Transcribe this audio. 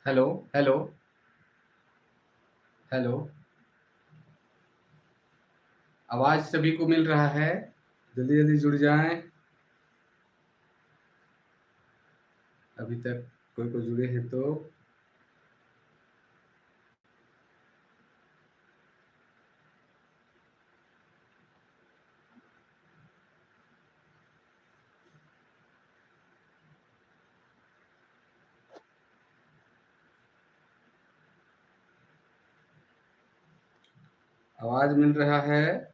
Hello hello hello, आवाज सभी को मिल रहा है? जल्दी जल्दी जुड़ जाएं। अभी तक कोई को जुड़े हैं तो आवाज मिल रहा है?